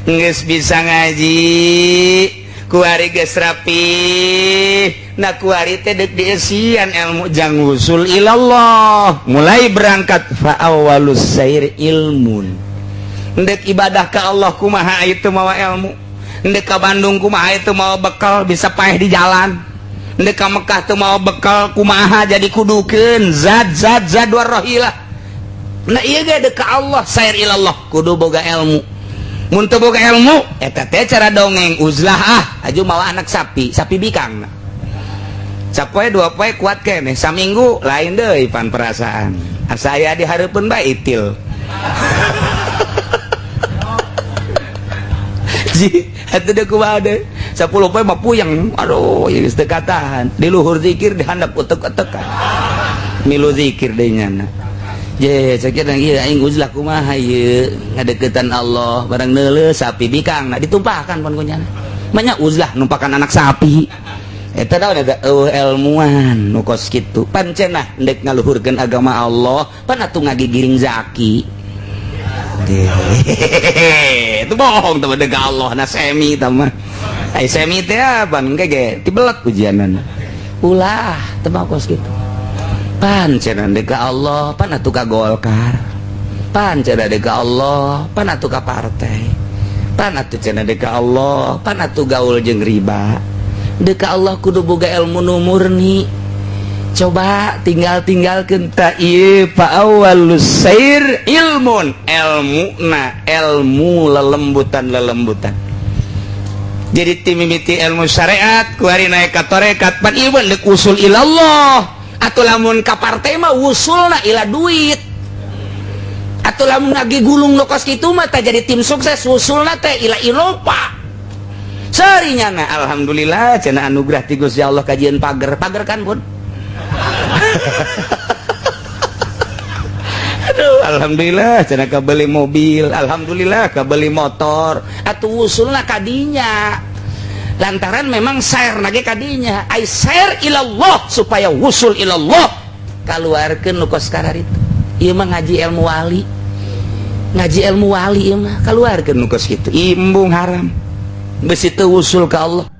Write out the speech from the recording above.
Geus bisa ngaji kuari geus rapi. Nah, kuari teh deuk dieusian ilmu jang wusul ilallah. Mulai berangkat fa awwalus sair ilmun. Ndek ibadah ka Allah kumaha itu mawa ilmu. Ndek ka Bandung kumaha itu mawa bekal bisa paeh di jalan. Ndek ka Mekah teu mawa bekal kumaha jadi kudukeun zat zat zat warrohilah. Nah, ieu ge deuk ka Allah sair ilallah kudu boga ilmu. Mun teu boga ilmu eta teh cara dongeng uzlah ah aju mawa anak sapi, sapi bikang. Sapoe dua poe kuat keneh, saminggu lain deui pan perasaan. Asa aya di hareupeun bae itil. Ji, atuh deui kumaha deui? 10 poe mah puyeng. Aduh, ieu geus teu katahan. Di luhur zikir di handap utek-utekan. Milu zikir deui nyana. Je, sakieu ieu aing uzlah kumaha ieu ngadeukeutan Allah barang neuleuh sapi bikang nah ditumpahkan pon ku nyana. Manya uzlah numpakan anak sapi. Eta naon eta eueuh ilmuan nu kos kitu. Pancenah ndek ngaluhurkeun agama Allah, pan atuh ngagigiring zaki. Itu bohong teman deuk Allah na semi tah mah. Ai semi teh pan ge tibelek ujianana. Ulah teu mah kos kitu. Pancenah deuk ka Allah, pan atuh ka Golkar. Pancenah deuk ka Allah, pan atuh ka partai. Pan atuh cenah deuk ka Allah, pan atuh gaul jeung riba. Deuk ka Allah kudu boga ilmu nu murni. Coba tinggal-tinggalkeun ta ieu fa awwalus sair ilmun, ilmuna ilmu lelembutan-lelembutan. Jadi timimiti ilmu syariat kuari naik ka tarekat pan ieu deuk usul ilallah. Atau lamun ka partai mah wusulna ila duit. Atau lamun lagi gulung nu kos kitu mah teh jadi tim sukses wusulna teh ila Eropa. Serinya na alhamdulillah cenah anugerah ti Gusti Allah kajian pager. Pager kan pun. Aduh, alhamdulillah cenah kabeli mobil, alhamdulillah kabeli motor. Atuh wusulna kadinya. Lantaran memang sair nage kadinya ai sair ilallah supaya wusul ilallah kaluarkeun nu kos karar itu. Ieu mah ngaji ilmu wali, ngaji ilmu wali ieu mah kaluarkeun nu kos kitu. Imbung haram besi teu wusul ka Allah.